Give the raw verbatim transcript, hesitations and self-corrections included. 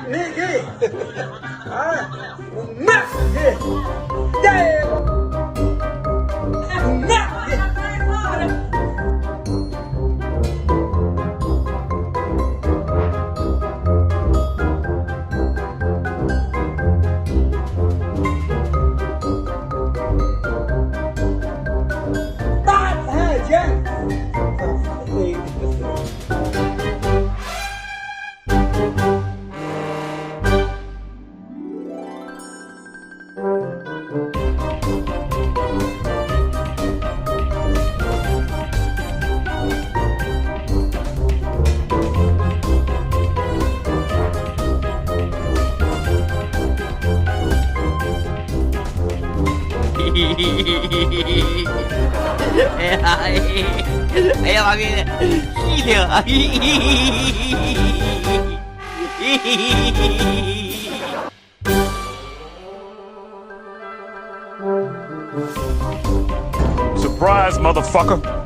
Niki. Ah, nak niki. Ye. Nak niki. Tát ha jang. Ê, ê, ê, ê, ê, ê, ê, ê. Surprise, motherfucker!